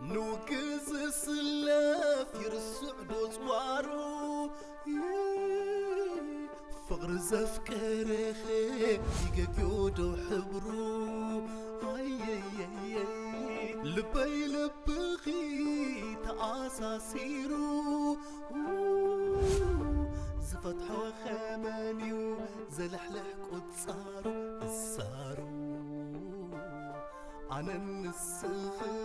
ንውግእ ዝስለፍ ይርስዕ ዶ ጽዋሩ? ፍቕሪ ዘፍቀረኸ ይገግዮ ዶ ሕብሩ? ኣየየየ ልበይ ልብኺ ተኣሳሲሩ፣ ዝፈትሖ ኸመንዩ ዘልሕልሕ ቁጻሩ እሳሩ። ኣነን ንስኽን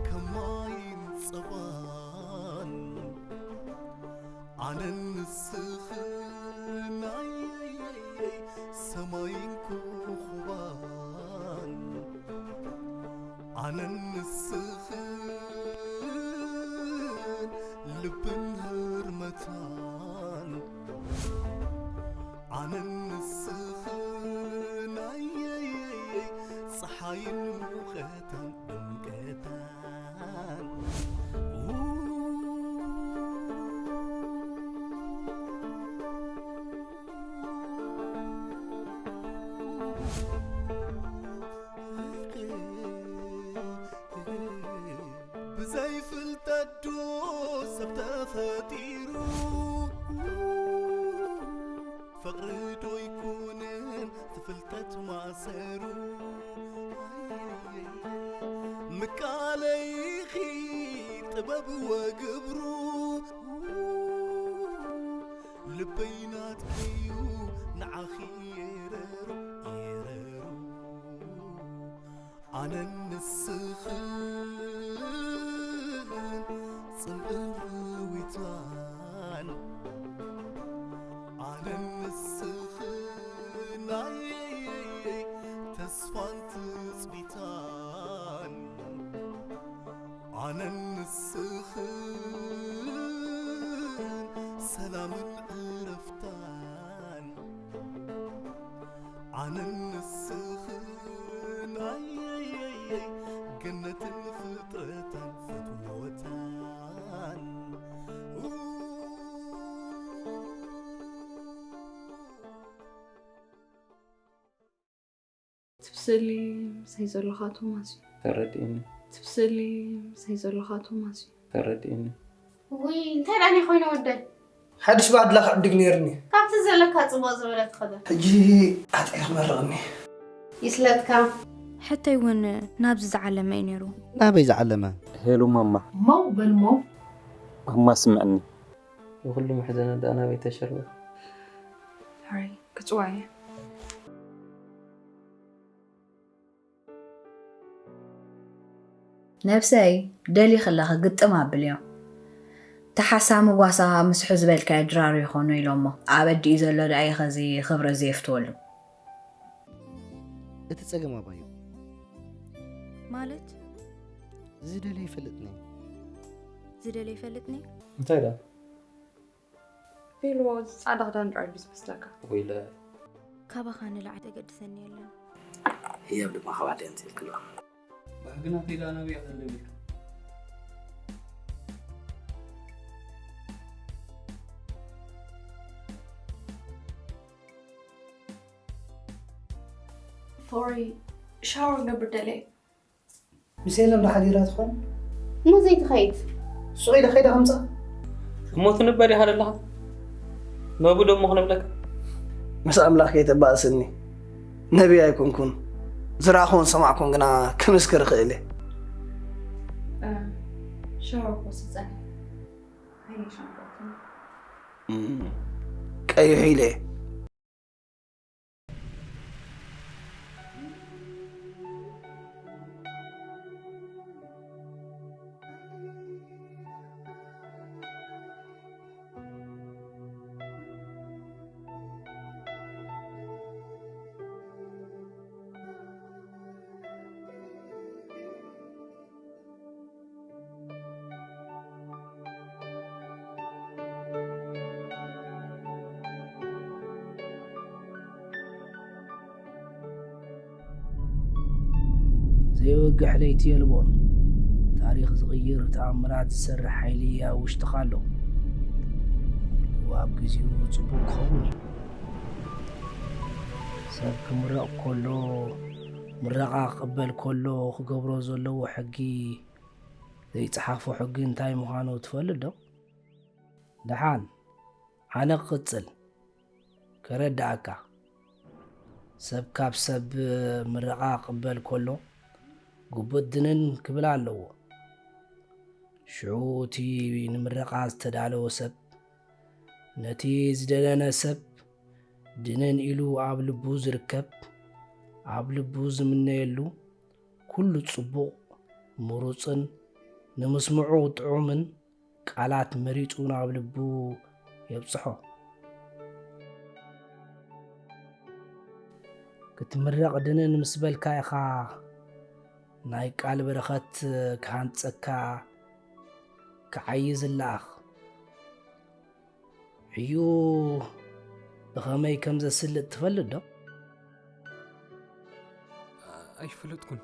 ከማይን ጸባን፣ ኣነን ንስኽን ኣየየየይ ሰማይን ኮኾባን፣ ኣነን ንስኽን ልብን ህርመታን፣ ኣነን ንስኽን ኣየየየይ ጸሓይን ሙቐታን ድምቀታን። ብዘይ ፍልጠት ዶ ሰብ ተፈጢሩ? ፍቕሪ ዶ ይኩንን ፍልጠት ማእሰሩ? ምቃለይኺ ጥበብ ወግብሩ፣ ልበይ ናትኪዩ ንዓኺ የረሩ፣ የረሩ። ኣነን ንስኽን ጽምእን ርዊታን፣ ኣነን ንስኽን ኣየየየይ ተስፋን ትጽቢታን፣ ኣነን ንስኽን ሰላምን ዕረፍታን፣ ኣነን ንስኽን ኣየየየይ ገነትን ፍጥረታን ፍትወታን። ትብስሊ ምሳይ ዘለኻ ቶማስ እዩ። ተረዲእኒ። ትብስሊ ምሳይ ዘለኻ ቶማስ እዩ። ተረዲእኒ። ውይ እንታይ ደኣ ኮይኑ ወደይ? ሓድሽ ባድላ ክዕድግ ነይርኒ። ካብቲ ዘለካ ጽቡቕ ዝበለ ትኸደ። ሕጂ ኣጥዒ ክመርቕኒ። ይስለጥካ። ሕተይ እውን ናብዚ ዝዓለመ እዩ ነይሩ። ናበይ ዝዓለመ? ሄሉ ማማ። ሞው በል ሞው። ማማ ስምዕኒ። ንኹሉ መሕዘነ ደኣ ናበይ ተሸርበ? ሕራይ ክጽዋዕ እየ። ነብሰይ ደሊኺ ኣለኺ ግጥም ኣብልዮ። ተሓሳሚ ጓሳ ምስሑ ዝበልካዮ ድራር ይኾኖ ኢሎሞ ኣብ ኣዲኡ ዘሎ ደኣ እዩ ኸዚ ኽብሪ ዘየፍትወሉ። እቲ ጸገም ኣባዩ ማለት ዝደልዮ ይፈልጥኒ። ዝደልዮ ይፈልጥኒ። እንታይ ደኣ? ፊልሞ ጻዕዳ ክዳን ጥራይ እዩ ዝመስለካ። ወይለ ካባኻ ንላዕሊ ዘገድሰኒ የለን። ህያብ ድማ ካብ ኣደ ኣንቲልክልዋ። ባህግና ከይዳ ናበይ ክህልም ኢልካ? ፎሪ ሻወር ገብር ደለየ። ምስ ሄለን ዶ ሓዲራ ትኾን? እሞ ዘይትኸይድ? ሱቕ ኢለ ከይደ ከምጻ። እሞ ትንበር ኢኻ ዘለኻ? መቡ ደሞ ክነብለካ? ምስ ኣምላኽ ከይተባእስኒ። ነቢይ ኣይኮንኩን። ዝረኣኹን ዝሰማዕኩን ግና ክምስክር እኽእል እየ። ሻወር ክወስድ ጸኒሐ። ዓይነይ ሸንኮርትን ቀይሑ ኢለ እየ። ዘይወግሕ ለይቲ የልቦን። ታሪኽ ዝቕይር ተኣምራት ዝሰርሕ ሓይሊ ኣብ ውሽጥኻ ኣሎ። ኩሉ ኣብ ግዜኡ ጽቡቕ ክኸውን እዩ። ሰብ ክምረቕ ከሎ ምረቓ ክቕበል ከሎ ክገብሮ ዘለዎ ሕጊ፣ ዘይጸሓፎ ሕጊ እንታይ ምዃኑ ትፈልጥ ዶ? ደሓን፣ ኣነ ክቕጽል፣ ከረድኣካ። ሰብ ካብ ሰብ ምረቓ ክቕበል ከሎ፣ ግቡእ ድንን ክብል ኣለዎ። ሽዑ እቲ ንምረቓ ዝተዳለወ ሰብ፣ ነቲ ዝደለነ ሰብ ድንን ኢሉ ኣብ ልቡ ዝርከብ፣ ኣብ ልቡ ዝምነየሉ ኩሉ ጽቡቕ፣ ምሩጽን ንምስምዑ ጥዑምን ቃላት መሪጹ ናብ ልቡ የብጽሖ። ክትምረቕ ድንን ምስ በልካ ኢኻ፣ ናይ ቃል በረኸት ክሃንጸካ ክዓዪ ዝለኣኽ። ዕዩ ብኸመይ ከም ዘስልጥ ትፈልጥ ዶ? ኣይፈለጥኩን።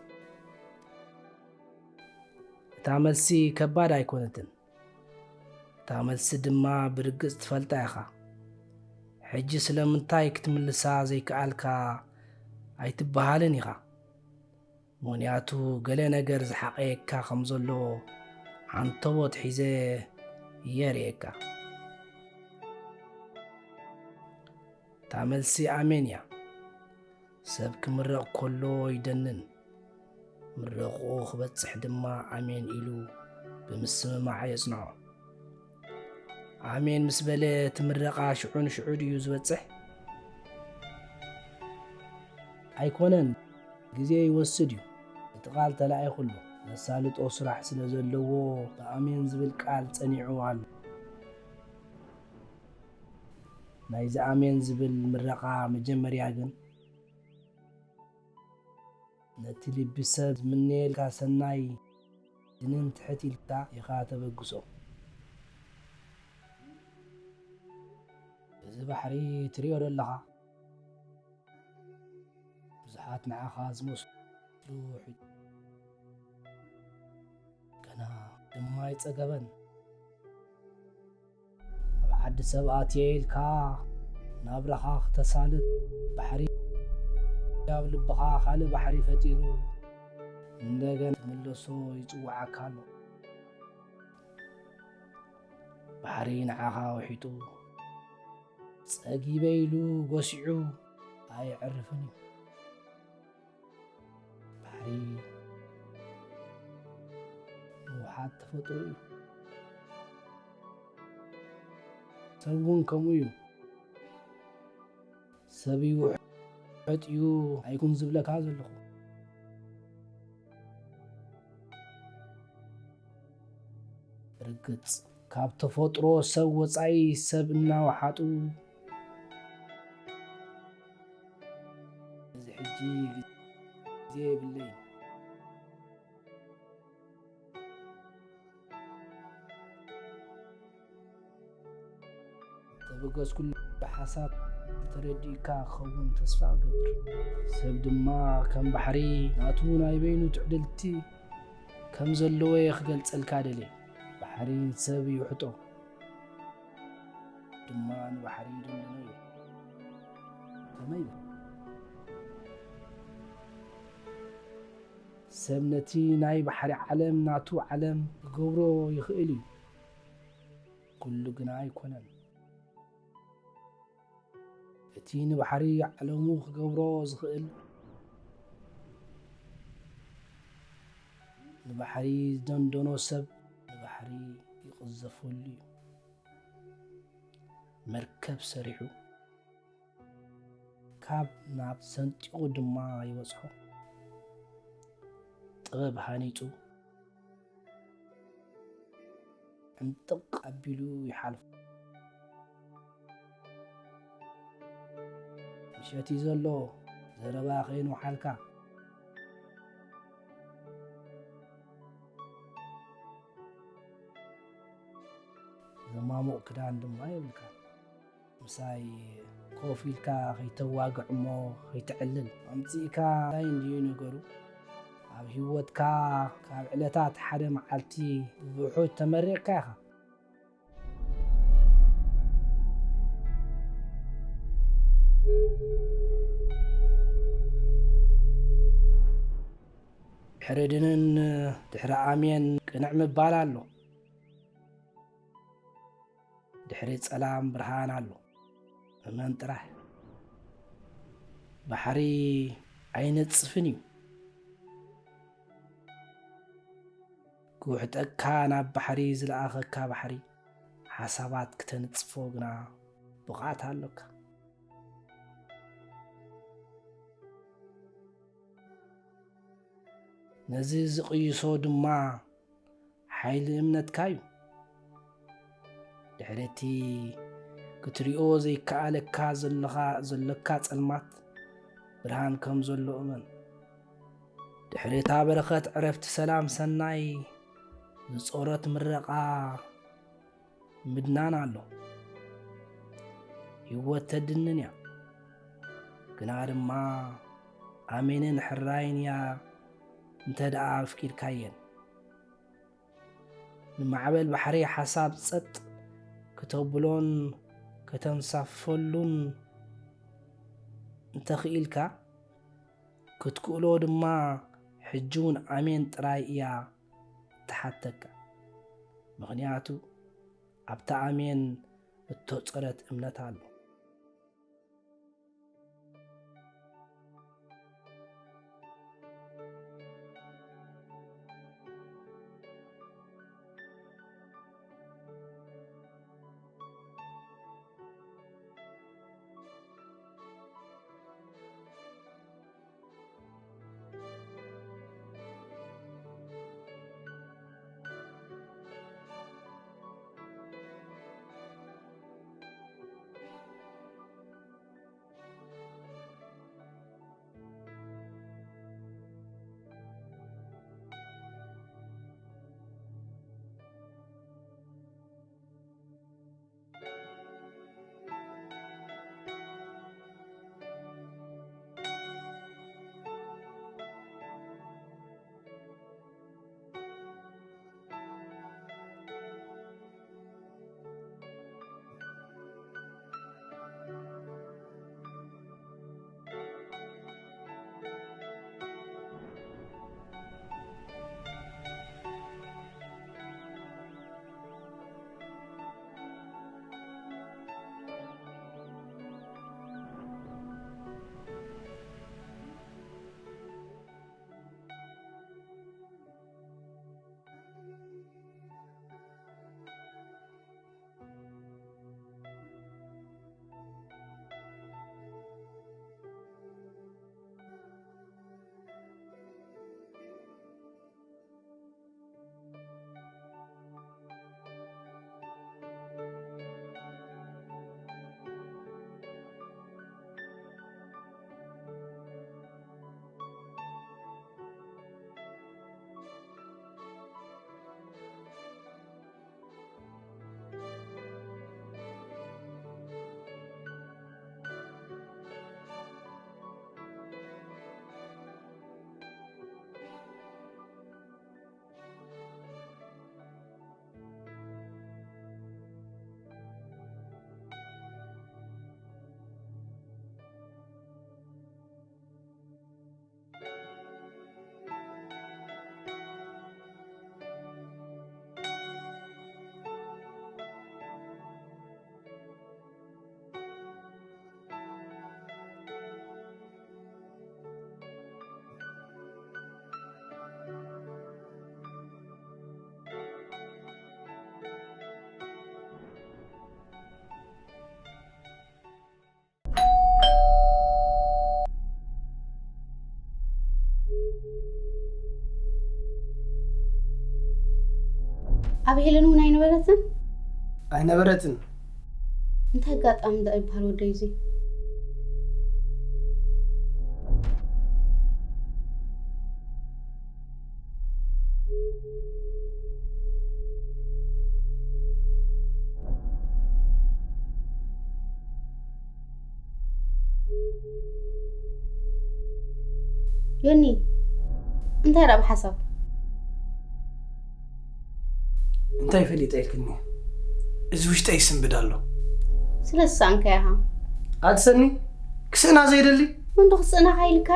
እታ መልሲ ከባድ ኣይኮነትን። እታ መልሲ ድማ ብርግጽ ትፈልጣ ኢኻ። ሕጂ ስለምንታይ ክትምልሳ ዘይከኣልካ ኣይትበሃልን ኢኻ። ምኽንያቱ ገለ ነገር ዝሓቐየካ ከም ዘሎ ዓንተቦት ሒዘ የርእየካ። እታ መልሲ ኣሜን እያ። ሰብ ክምረቕ ከሎ ይደንን፣ ምረቕኡ ክበጽሕ ድማ ኣሜን ኢሉ ብምስምማዕ የጽንዖ። ኣሜን ምስ በለ እቲ ምረቓ ሽዑ ንሽዑ ድዩ ዝበጽሕ? ኣይኮነን፣ ግዜ ይወስድ እዩ። እቲ ቃል ተላኢኹ ኣሎ። ዘሳልጦ ስራሕ ስለ ዘለዎ ብኣሜን ዝብል ቃል ጸኒዑ ኣሎ። ናይዚ ኣሜን ዝብል ምረቓ መጀመርያ ግን ነቲ ልቢ ሰብ ዝምነየልካ ሰናይ ድንን ትሕት ኢልካ ኢኻ ተበግሶ። እዚ ባሕሪ ትሪኦ ዶ ኣለኻ? ብዙሓት ንዓኻ ዝመስሉ ሕጂ ገና ድማ ኣይጸገበን። ኣብ ዓዲ ሰብ ኣትየ ኢልካ ናብራኻ ክተሳልጥ ባሕሪ ኣብ ልብኻ ካልእ ባሕሪ ፈጢሩ እንደገና ትምለሶ ይጽውዓካ ኣሎ። ባሕሪ ንዓኻ ውሒጡ ጸጊበ ኢሉ ጎሲዑ ኣየዕርፍን እዩ። ባሕሪ ምውሓጥ ተፈጥሮ እዩ። ሰብ እውን ከምኡ እዩ። ሰብ ይውሕጥ እዩ ኣይኩን ዝብለካ ዘለኹ። ርግጽ፣ ካብ ተፈጥሮ ሰብ ወጻኢ ሰብ እናወሓጡ፣ እዚ ሕጂ ግዜ የብለይን። ተበገስኩሉ ሓሳብ ተረዲእካ ክኸውን ተስፋ እገብር። ሰብ ድማ ከም ባሕሪ ናቱ ናይ በይኑ ትዕድልቲ ከም ዘለዎ እየ ክገልጸልካ ደልየ። ባሕሪ ንሰብ ይውሕጦ፣ ድማ ንባሕሪ ይድንድኖ እዩ። ከመይ? ሰብ ነቲ ናይ ባሕሪ ዓለም ናቱ ዓለም ክገብሮ ይኽእል እዩ። ኩሉ ግና ኣይኮነን። እቲ ንባሕሪ ዓለሙ ክገብሮ ዝኽእል፣ ንባሕሪ ዝደንደኖ ሰብ ንባሕሪ ይቕዘፈሉ እዩ። መርከብ ሰሪሑ ካብ ናብ ሰንጢቑ ድማ ይበጽሖ። ጥበብ ሃኒጹ ዕምጥቕ ኣቢሉ ይሓልፎ። ምሸት እዩ ዘሎ፣ ዘረባ ከይንውሓልካ። ዘማሙቕ ክዳን ድማ የብልካን። ምሳይ ኮፍ ኢልካ ከይተዋግዕ እሞ ከይትዕልል ኣምጺእካ እንታይ እንድዩ ነገሩ? ኣብ ህይወትካ ካብ ዕለታት ሓደ መዓልቲ ብውሑድ ተመሪቕካ ኢኻ። ድሕሪ ድንን ድሕሪ ኣሜን ቅንዕ ምባል ኣሎ። ድሕሪ ጸላም ብርሃን ኣሎ። እመን ጥራሕ። ባሕሪ ኣይነጽፍን እዩ። ክውሕጠካ ናብ ባሕሪ ዝለኣኸካ ባሕሪ ሓሳባት ክተንጽፎ ግና ብቕዓት ኣሎካ። ነዚ ዝቕይሶ ድማ ሓይሊ እምነትካ እዩ። ድሕሪ እቲ ክትሪኦ ዘይከኣለካ ዘለኻ፣ ዘሎካ ጸልማት፣ ብርሃን ከም ዘሎ እመን። ድሕሪ እታ በረኸት ዕረፍቲ ሰላም ሰናይ፣ ዝጾረት ምረቓ ምድናን ኣሎ። ህይወት ተድንን እያ። ግና ድማ ኣሜንን ሕራይን እያ እንተ ደኣ ኣፍቂድካየን። ንማዕበል ባሕሪ ሓሳብ ጸጥ ክተብሎን ከተንሳፈሉን እንተኽኢልካ፣ ክትክእሎ ድማ ሕጂ እውን ኣሜን ጥራይ እያ እትሓተካ። ምኽንያቱ ኣብታ ኣሜን እተጾረት እምነት ኣሎ። ኣብ ሄለን እውን ኣይነበረትን? ኣይነበረትን። እንታይ ኣጋጣሚ ደኣ ይበሃል ወደይ እዚ? ዮኒ፣ እንታይ ደኣ ብሓሳብ? እንታይ ፈሊጠ ኢልክኒ? እዚ ውሽጠይ ይስንብድ ኣሎ። ስለ ዝሰኣንካያ ኢኻ። ኣቲ ሰኒ፣ ክስእና ዘይደሊ? መን ዶ ክስእናኻ ኢልካ?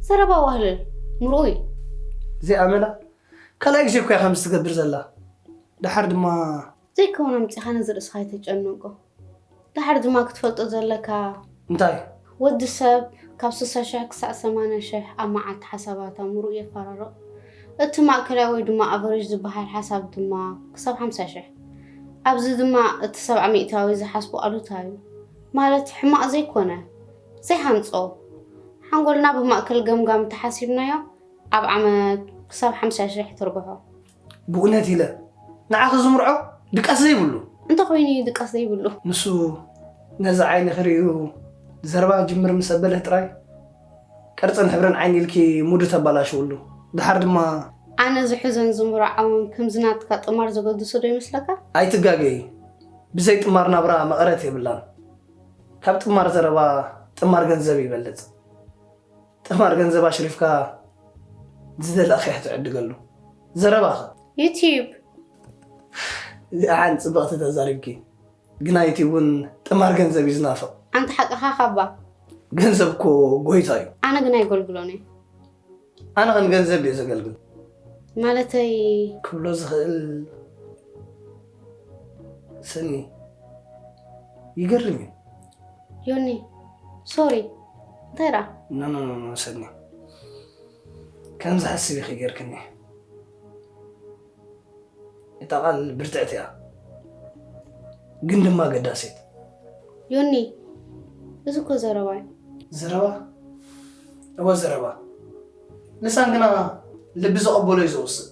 ዘረባ ዋህልል፣ ምርኡ እዩ። ዘይኣመላ ካልኣይ ግዜ እኮ እያ ከምዚ ትገብር ዘላ። ደሓር ድማ ዘይከውን ኣምፂኻ ነዚ ርእስኻ ኣይተጨንቆ። ደሓር ድማ ክትፈልጦ ዘለካ እንታይ? ወዲ ሰብ ካብ ስሳ ሽሕ ክሳዕ ሰማንያ ሽሕ ኣብ መዓልቲ ሓሳባት ኣእምርኡ የፈራርቕ። እቲ ማእከላይ ወይ ድማ ኣቨሬጅ ዝበሃል ሓሳብ ድማ ክሳብ ሓምሳ ሽሕ። ኣብዚ ድማ እቲ ሰብዓ ሚእታዊ ዝሓስቦ ኣሉታዊ እዩ። ማለት ሕማቕ ዘይኮነ፣ ዘይሃንጾ። ሓንጎልና ብማእከል ገምጋም እንተሓሲብናዮ ኣብ ዓመት ክሳብ ሓምሳ ሽሕ ትርብሖ። ብእውነት ኢለ ንዓኺ ዝምርዖ ድቃስ ዘይብሉ። እንተኾይኑ እዩ ድቃስ ዘይብሉ። ንሱ ነዚ ዓይኒ ክርእዩ ዘረባ ክጅምር ምስ ኣበለ ጥራይ ቅርጽን ሕብርን ዓይኒ ኢልኪ ሙዱ ተባላሽውሉ። ድሓር ድማ ኣነ ዝሕዞን ዝምርዖን ከምዚ ናትካ ጥማር ዘገድሶ ዶ ይመስለካ? ኣይትጋገዪ፣ ብዘይ ጥማር ናብራ መቐረት የብላን። ካብ ጥማር ዘረባ ጥማር ገንዘብ ይበልጽ። ጥማር ገንዘብ ኣሽሪፍካ ዝደለእኽያ ትዕድገሉ። ዘረባኸ? ዩቲዩብ። እዚኣ ሓንቲ ጽብቕቲ ተዛሪብኪ። ግና ዩቲዩብ እውን ጥማር ገንዘብ እዩ ዝናፍቕ። ኣንታ ሓቅኻ ካባ። ገንዘብ እኮ ጎይታ እዩ። ኣነ ግን ኣይጎልግሎን እየ። ኣነ ኸ ንገንዘብ ድየ ዘገልግል? ማለተይ ክብሎ ዝኽእል ሰኒ ይገርም እዩ። ዮኒ ሶሪ እንታይ ደኣ? ኖ ኖ ኖ ኖ ሰኒ ከምዚ ሓስብ ኢኺ ጌርክኒ። እታ ቃል ብርትዕቲ እያ ግን ድማ ኣገዳሲት። ዮኒ እዚ እኮ ዘረባ እዩ። ዘረባ እወ ዘረባ ልሳን ግና ልቢ ዘቐበሎ እዩ ዘውስእ።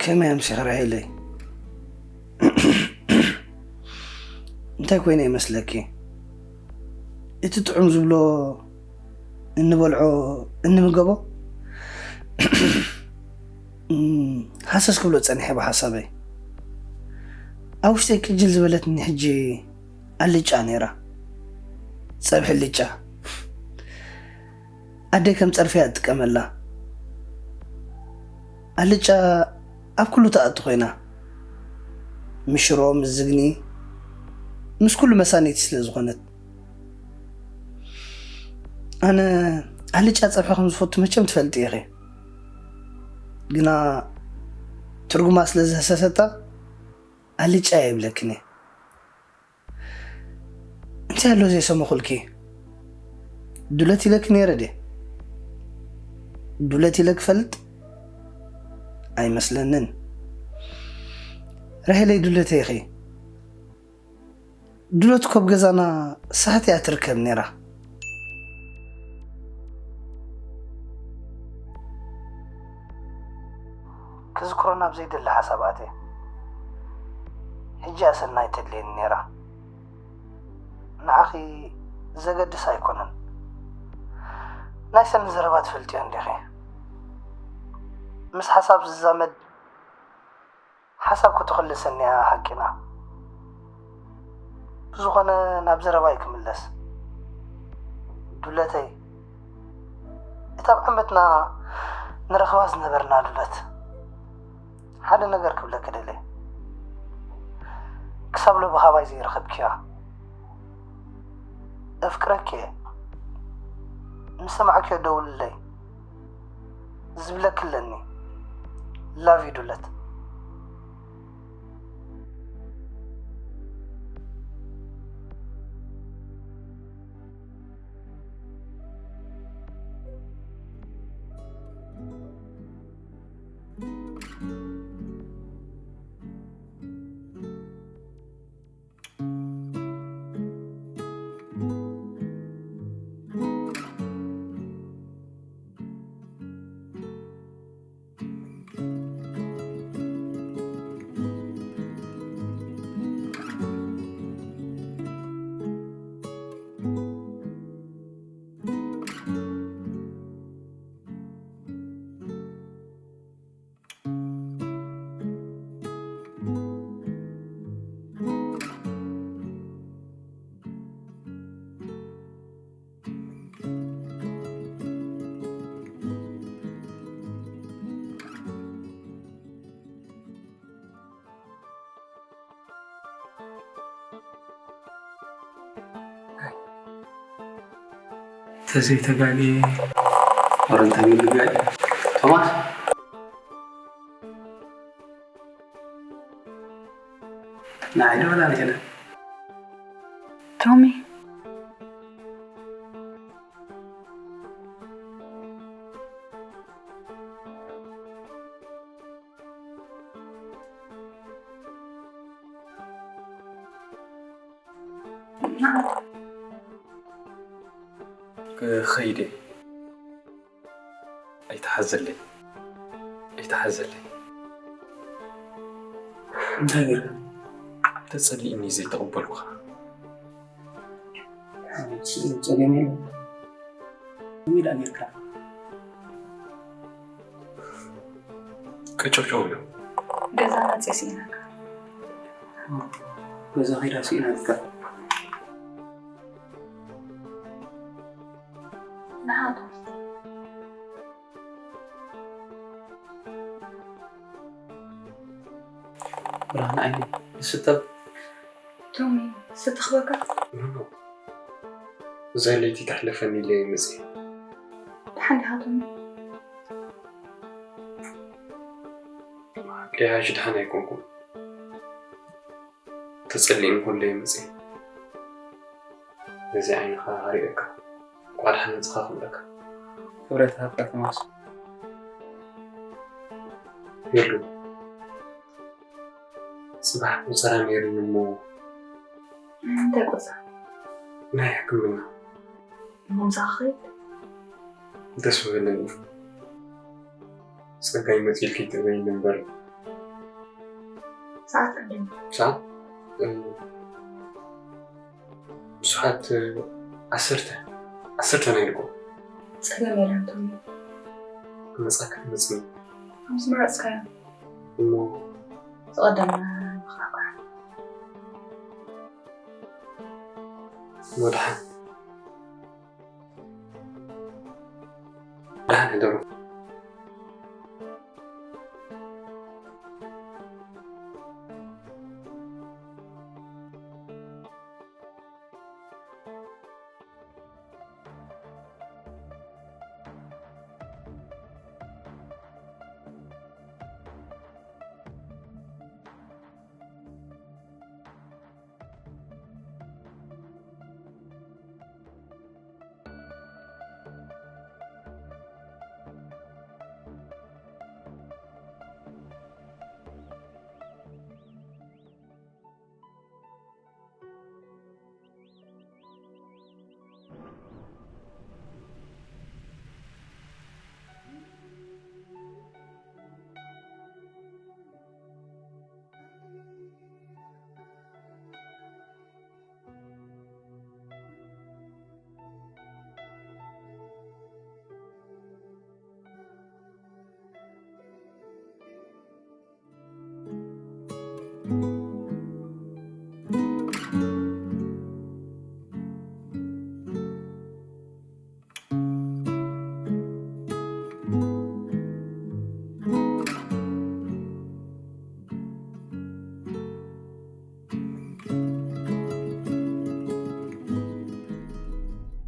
ከመይ ኣምሲኺ ራሄለይ? እንታይ ኮይነ ይመስለኪ? እቲ ጥዑም ዝብሎ እንበልዖ እንምገቦ ሃሰስ ክብሎ ጸኒሐ ብሓሳበይ ኣብ ውሽጠይ ቅጅል ዝበለትኒ ሕጂ ኣልጫ ነይራ። ጸብሒ ኣልጫ ኣደይ ከም ጸርፊ እያ ትጥቀመላ። ኣልጫ ኣብ ኩሉ ትኣቱ ኮይና ምስ ሽሮ ምስ ዝግኒ ምስ ኩሉ መሳነይቲ ስለ ዝኾነት። ኣነ ኣልጫ ጸብሒ ከም ዝፈቱ መቸም ትፈልጢ ኢኺ። ግና ትርጉማ ስለ ዝህሰሰታ ኣልጫ እየ ይብለክን እየ። እንታይ ኣሎ ዘይሰመኹልኪ? ዱለት ኢለኪ ነይረ ድየ? ዱለት ኢለ ክፈልጥ ኣይመስለንን። ራሄለይ ዱለተይ ኢኺ። ዱለት እኮ ኣብ ገዛና ሳሕቲ እያ ትርከብ ነይራ። ክዝክሮ ናብ ዘይደሊ ሓሳብ ኣትየ። ሕጂ እያ ሰናይ ተድልየኒ ነይራ። ንዓኺ ዘገድስ ኣይኮነን። ናይ ሰኒ ዘረባ ትፈልጥዮ እንዲኺ። ምስ ሓሳብ ዝዛመድ ሓሳብ ክትኹልሰኒ እያ ሓቂና። ብዝኾነ ናብ ዘረባይ ክምለስ። ዱለተይ፣ እታ ኣብ ዓመትና ንረኽባ ዝነበርና ዱለት፣ ሓደ ነገር ክብለኪ ደልየ። ክሳብ ሎሚ ካባይ ዘይረኸብክያ። እፍቅረኪ እየ። ምስ ሰማዕክዮ ደውልለይ። ዝብለኪ ኣለኒ። Love you ዱለት። ተዘይተጋግየ። ወረ እንታይ ምግጋይ? ቶማስ? ንዓይ ዶ ወላ ንሄለን? ቶሚ። ክኸይድ እየ። ኣይትሓዘለይ። ኣይትሓዘለይ። እንታይ ጌርካ? ተጸሊእኒ ዘይተቐበልኩኻ። ጸገም የለን። ከመይ ደኣ ጌርካ? ቅጭውጭው ኢሉ። ገዛ መጽየ ስኢነካ። ገዛ ከይዳ ስኢናትካ። ንዓኻ። ብርሃን ዓይነይ፣ ዝስተ። ቶሚ፣ ዝስተ ክበካ? ኖ፣ ኖ። እዛ ለይቲ ተሕልፈኒ ኢለ እየ መፅየ። ደሓን ዲኻ ቶሚ? ቀያሽ ደሓን ኣይኮንኩን። ተጸሊእን ከሎ እየ መጽየ። ነዚ ዓይንኻ ኣርእየካ። እንቋዕ ደሓን መጻኻ ክብለካ። ክብረት ሃብካ ቶማስ። የሉ። ጽባሕ ቆጸራ ነይሩኒ እሞ። እንታይ ቆጸራ? ናይ ሕክምና። እሞ ምሳኻ ኸይድ? ደስ ምበለኒ። ጸጋይ መጺኡ ኢልኪ ትርእይኒ እምበር። ሰዓት ክንደይ? ሰዓት? እ፣ ሰዓት፣ እ፣ ዓሰርተ። ዓሰርተ ናይ ንግሆ። ጸገም የለን ቶሚ። ክመጻ ክትመጽኒ። ከም ዝመረጽካዮ። እሞ ዝቐደመ ምኽራዕ። እሞ ደሓን። ደሓን ሕደሩ።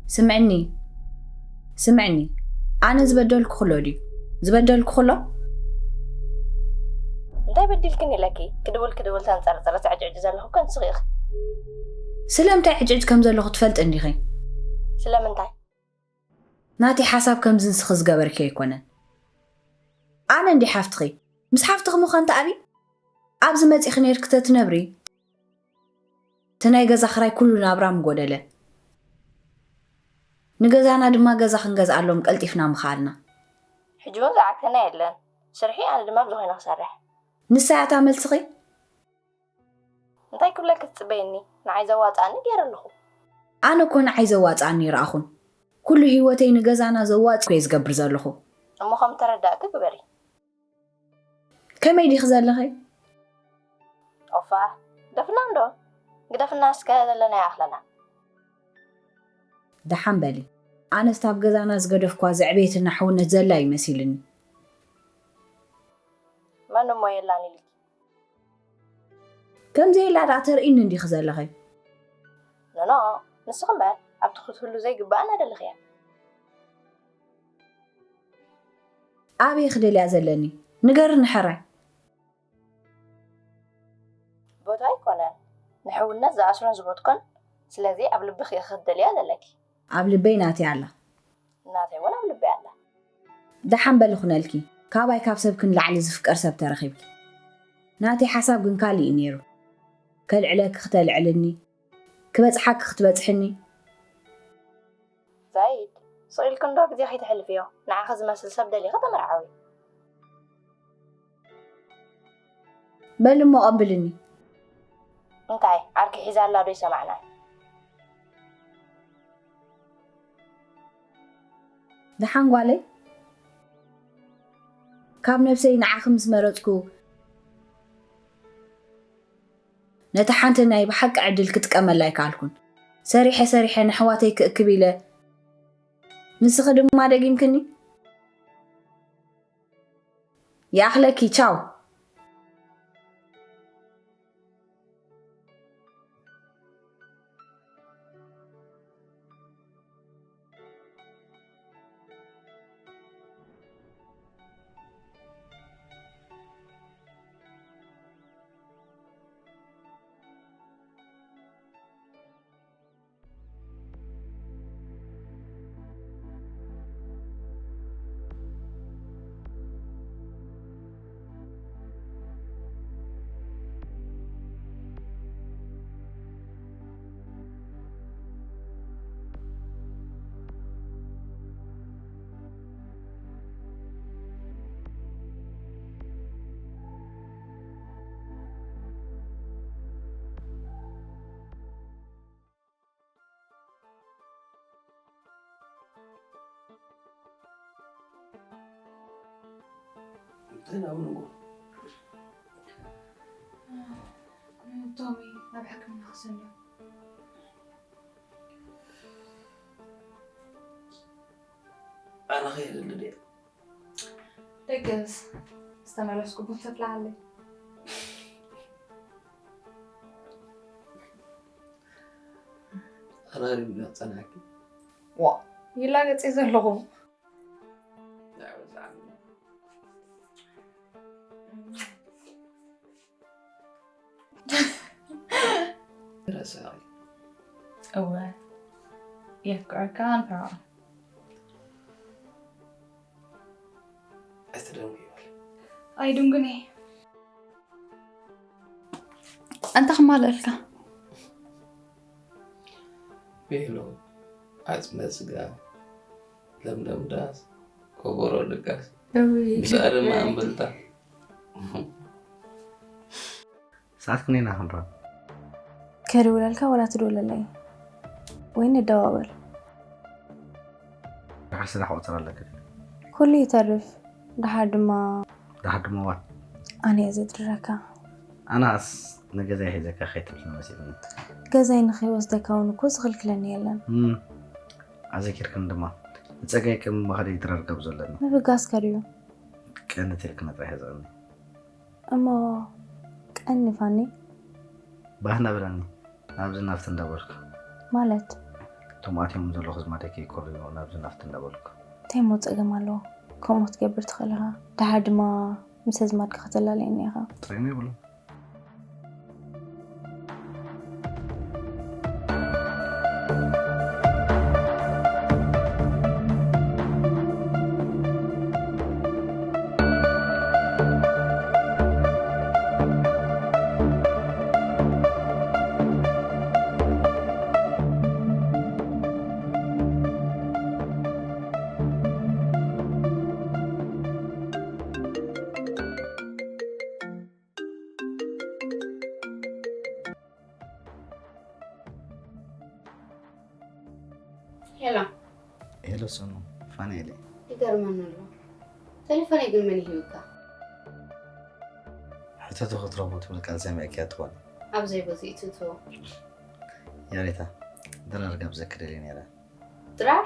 ስምዕኒ፣ ስምዕኒ፣ ኣነ ዝበደልኩ ክሎ ድዩ? ዝበደልኩ ክሎ? እንታይ በዲልክን ኢለኪ? ክድውል ክድውል ተንጸርጸረ ትዕጭዕጭ ዘለኹ እኮ ንስኺ ኢኺ። ስለምንታይ ዕጭዕጭ ከም ዘለኹ ትፈልጢ እንዲኺ? ስለምንታይ? ናተይ ሓሳብ ከምዚ ንስኺ ዝገበርኪ ኣይኮነን። ኣነ እንዲ ሓፍትኺ፣ ምስ ሓፍትኺ ምዃን ተኣቢ? ኣብዚ መጺኺ ነይርኪ ተትነብሪ፣ እቲ ናይ ገዛ ክራይ ኩሉ ናብራ ምጎደለ። ንገዛና ድማ ገዛ ክንገዝኣሎም ቀልጢፍና ምኸኣልና። ሕጂ እውን ዝዓግተና የለን። ስርሒ፣ ኣነ ድማ ኣብዚ ኮይነ ክሰርሕ። ንሳ እያ እታ መልስኺ? እንታይ ክብለኪ ትጽበይኒ? ንዓይ ዘዋጽኣኒ ገይረ ኣለኹ። ኣነ እኮ ንዓይ ዘዋጽኣኒ ይረኣኹን። ኩሉ ህይወተይ ንገዛና ዘዋጽእ እየ ዝገብር ዘለኹ። እሞ ከም ተረዳእኪ ግበሪ። ከመይ ዲኺ ዘለኺ? ኦፋ፣ ደፍና እንዶ። ግደፍና እስከ ዘለናዮ ኣኽለና። ደሓን በሊ። ኣነስ ኣብ ገዛና ዝገደፍኳ ዘዕቤትና ሕውነት ዘላ እዩ መሲልኒ። መን እሞ የላን ኢልኪ? ከምዘየላ ደኣ ተርእይኒ እንዲኺ ዘለኺ። ኖኖ፣ ንስኺ እምበር ኣብቲ ክትህሉ ዘይግባእ እናደለኽያ። ኣበይ ክደልያ ዘለኒ? ንገርኒ ሕራይ። ቦታ ኣይኮነን ንሕውነት ዝኣስሮን ዝቦትኮን። ስለዚ ኣብ ልብኺ ኢኺ ክትደልያ ዘለኪ። ኣብ ልበይ ናተይ ኣላ። ናተይ እውን ኣብ ልበይ ኣላ። ደሓን በሊ ኩነልኪ። ካባይ ካብ ሰብኪ ንላዕሊ ዝፍቀር ሰብ ተረኺብኪ። ናተይ ሓሳብ ግን ካሊእ እዩ ነይሩ። ከልዕለኪ ክተልዕልኒ፣ ክበጽሓኪ ክትበጽሕኒ። ዛይድ፣ ስቕ ኢልኪ እንዶ ግዜ ከይተሕልፍዮ። ንዓኺ ዝመስል ሰብ ደሊኺ ተመርዓዊ። በሊ እሞ ቀብልኒ። እንታይ ዓርኪ ሒዛ ኣላ ዶ ይሰማዕና? ደሓን ጓለይ፣ ካብ ነብሰይ ንዓኺ ምስ መረጽኩ ነታ ሓንቲ ናይ ብሓቂ ዕድል ክጥቀመላ ኣይከኣልኩን። ሰሪሐ ሰሪሐ ንኣሕዋተይ ክእክብ ኢለ፣ ንስኺ ድማ ደጊምክኒ። ይኣኽለኪ፣ ቻው። እንታይ ናብ ንጎ ቶሚ ናብ ሕክምና ክሰንዮ። ኣነ ከይደሊ ድየ ደገስ ዝተመለስኩ ቡን ተፍልሓለይ። ኣራሪብና ጸናሕኪ ዋ ይላገጽ ዘለኹ ረሳቂ እወ የፍቅረካ ኣንፈራ ኣይትደንጉ ይበል ኣይድንጉኔ ኣንታ ክማለልካ ቤሎ ዓፅመ ስጋ ለምለም ዳስ ኮቦሮ ልጋስ ምስኣ ድማ እምብልታ ሰዓት ክንደይ ኢና ክንረኽብ? ከድውለልካ ወላ ትድውለለይ ወይ ንደዋወል። ድሓር ስራሕ ቁፅር ኣለካ ድዩ? ኩሉ ይተርፍ ድሓር ድማ ድሓር ድማ ዋት? ኣነ እየ ዘድርረካ። ኣናስ ንገዛይ ሒዘካ ከይትብል መሲልኒ። ገዛይ ንኸይወስደካ እውን እኮ ዝኽልክለኒ የለን። እም፣ ኣዘኪርክኒ ድማ ንፀጋይ ከም መኸዲ ድረር ጋብዞ ኣለኒ። ምብጋስካ ድዩ? ቀንዲ ተልክነ ጥራሕ ዘቕኒ እሞ ቀኒ ፋኒ ባህና ብላኒ ኣብዚ ናፍቲ እንዳበልኩ ማለት እቶም ኣትዮም ዘለኹ ዝማደይ ከይኮርዩ ናብዚ ናፍቲ እንዳበልኩ እንታይ ሞ ፀገም ኣለዎ ከምኡ ክትገብር ትኽእል ኢኻ ደሓር ድማ ምስ ኣዝማድካ ከተላለየኒ ኢኻ ፀገም የብሉ ሄሎ ሄሎ ሰኑ ፋንኤል እየ። ይገርመኒ ኣሎ ቴሌፎነይ ግን መን ይህብካ? ሕተቱ ክትረኽቦ ትብል ቃል ሰሚዐክያ ትኾን? ኣብ ዘይቦትኡ ትእትዎ። ያሬታ ድራር ጋብዘኪ ደልየ ነይረ። ድራር?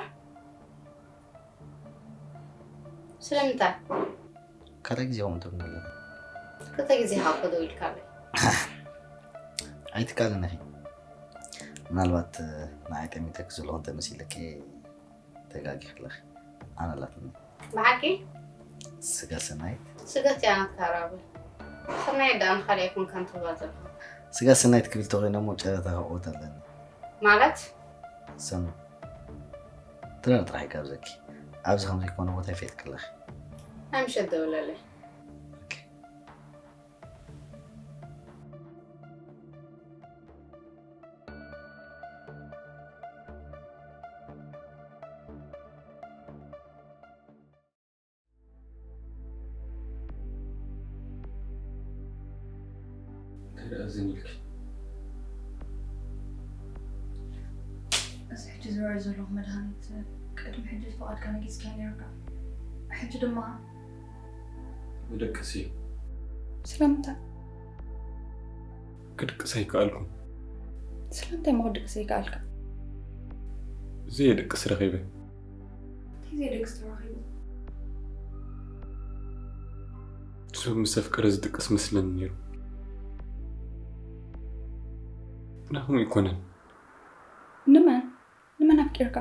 ስለምንታይ? ካልኣይ ግዜ ከምኡ ትብሊ ኣለኺ። ክልተ ግዜ ኢኻ እኮ ደዊልካለይ። ኣይትቃለኒ ኢኺ። ምናልባት ንዓይ ጠሚተኪ ዘለኹ እንተመሲልኪ ተጋጊኺ ኣለኺ። ኣነ ኣላትኒ። ብሓቂ? ስጋ ሰናይት? ስጋ እቲኣ ናትካ ራብል። ሰናይት ደኣ ንኻልእ ኣይኮንካን ትብላ ዘለኻ። ስጋ ሰናይት ክብል ተኾይነ እሞ ጨረታ ክዕወት ኣለኒ። ማለት? ሰኑ፣ ድራር ጥራሕ ይጋብዘኪ። ኣብዚ ከም ዘይኮነ ቦታ ይፈልየኪ ኣለኺ። ናይ ምሸት ደውለለይ። ኦኬ። እንታይ ደኣ ዝን ኢልኪ? እዚ ሕጂ ዝረኣይ ዘለኹ መድሃኒት ቅድሚ ሕጂ ፍቓድካ ነጊጽካዮ ነይርካ። ሕጂ ድማ መደቀሲ እዩ። ስለምንታይ? ክድቅስ ኣይከኣልኩን። ስለምንታይ እሞ ክድቅስ ዘይከኣልካ? ዘየድቅስ ረኺበ። እንታይ ዘየድቅስ ተረኺቡ? ሰብ ምስ ኣፍቀረ ዝድቅስ መስለኒ ነይሩ። ግና ከምኡ ኣይኮነን። ንመን? ንመን ኣፍቂርካ?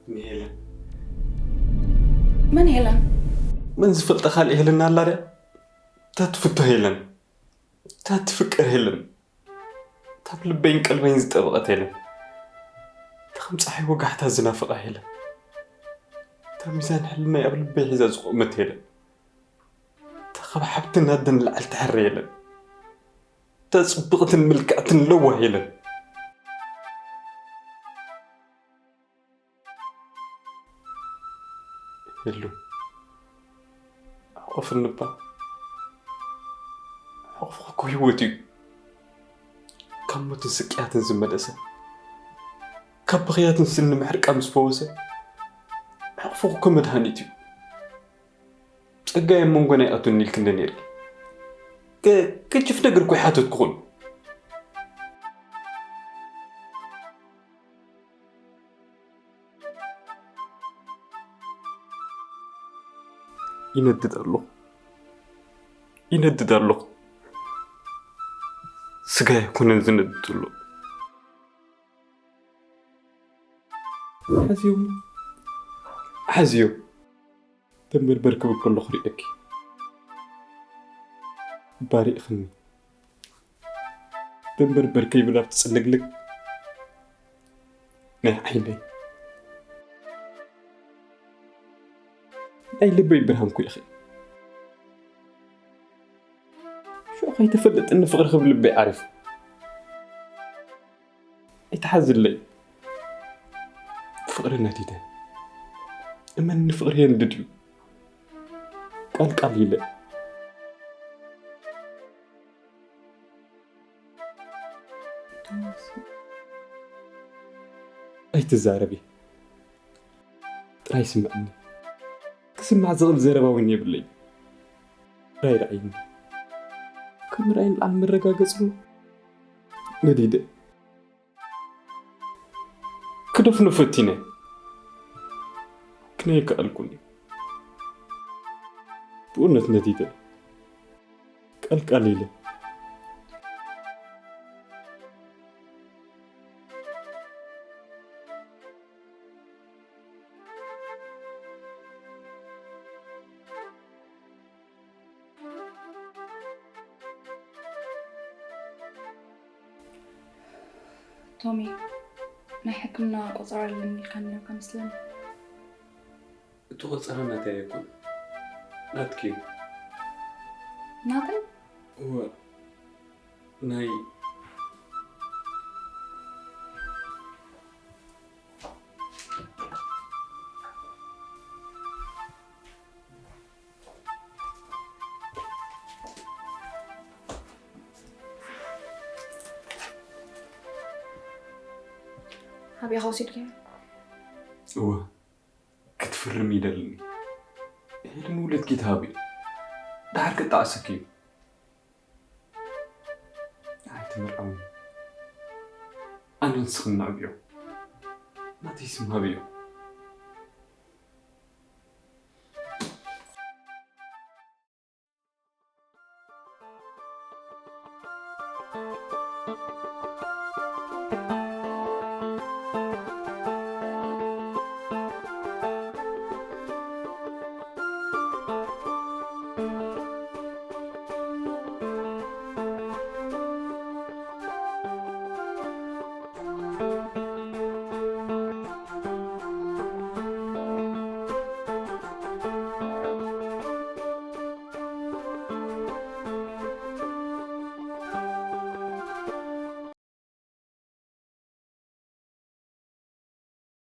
ንሄለን። መን ሄለን? መን ዝፈልጣ ካልእ ሄለን ኣላ ድያ? እታ ትፍቶ ሄለን፣ እታ ትፍቀር ሄለን፣ እታ ኣብ ልበይን ቀልበይን ዝጠበቐት ሄለን፣ እታ ከም ጸሓይ ወጋሕታ ዝናፍቓ ሄለን፣ እታ ሚዛን ሕልናይ ኣብ ልበይ ሒዛ ዝቖመት ሄለን፣ እታ ካብ ሓብትን ኣደን ንላዕሊ ትሕረ ሄለን፣ እታ ጽብቕትን ምልክዕትን ለዋህ ሄለን። ሄሉ፣ ሕቆፍኒ እባ። ሕቑፍኺ እኮ ህይወት እዩ። ካብ ሞትን ስቅያትን ዝመለሰ፣ ካብ ብኽያትን ስኒ ምሕርቃን ዝፈወሰ፣ ሕቑፍኺ እኮ መድሃኒት እዩ። ጸጋይ ኣብ መንጎና ይኣቱኒ ኢልኪ እንደ ነይርኪ፣ ገ-፣ ገጅፍ ነገር እኮ ኣይሓተትኩኹን። ይነድድ ኣለኹ። ይነድድ ኣለኹ። ስጋይ ኣይኮነን ዝነድድ ዘሎ። ሓዝዮም፣ ሓዝዮም። ደንበርበር ክብል ከለኹ ርእየኪ። ባሪእኽኒ። ደንበርበር ከይብል ኣብቲ ጽልግልግ ናይ ዓይነይ፣ ናይ ልበይ ብርሃን እኮ ኢኺ። ሽዑ ከይተፈለጠኒ ፍቕርኺ ብልበይ ዓሪፉ። ኣይትሓዝለይ። ፍቕሪ ነዲደ። እመኒ ፍቕሪ የንድድ እዩ። ቃል ቃል ኢለ። ኣይትዛረቢ። ጥራይ ስምዕኒ። ክስማዕ ዝኽእል ዘረባ እውን የብለይ። ጥራይ ርኣይኒ። ካብ ምርኣይ ንላዕሊ መረጋገጺ እውን ነዲደ። ክደፍኖ ፈቲነ። ግን ኣይከኣልኩን። ብእውነት ነዲደ። ቀልቀል ኢለ። ቶሚ፣ ናይ ሕክምና ቆጸራ ኣለኒ ኢልካ ነይርካ መስለኒ። እቲ ቆጸራ ናተይ ኣይኮን፣ ናትኪ እዩ። ናተይ? እወ፣ ናይ ኣበይ ኢኻ ወሲድካዮ? እወ፣ ክትፍርም ይደልኒ። ሄለን ውለድኪ ትሃቢ። ደሓር ክጠዓሰኪ እዩ። ኣይትምርዓውኒ። ኣነ ንስኽን ንዕብዮ። ናተይ ስም ሃብዮ።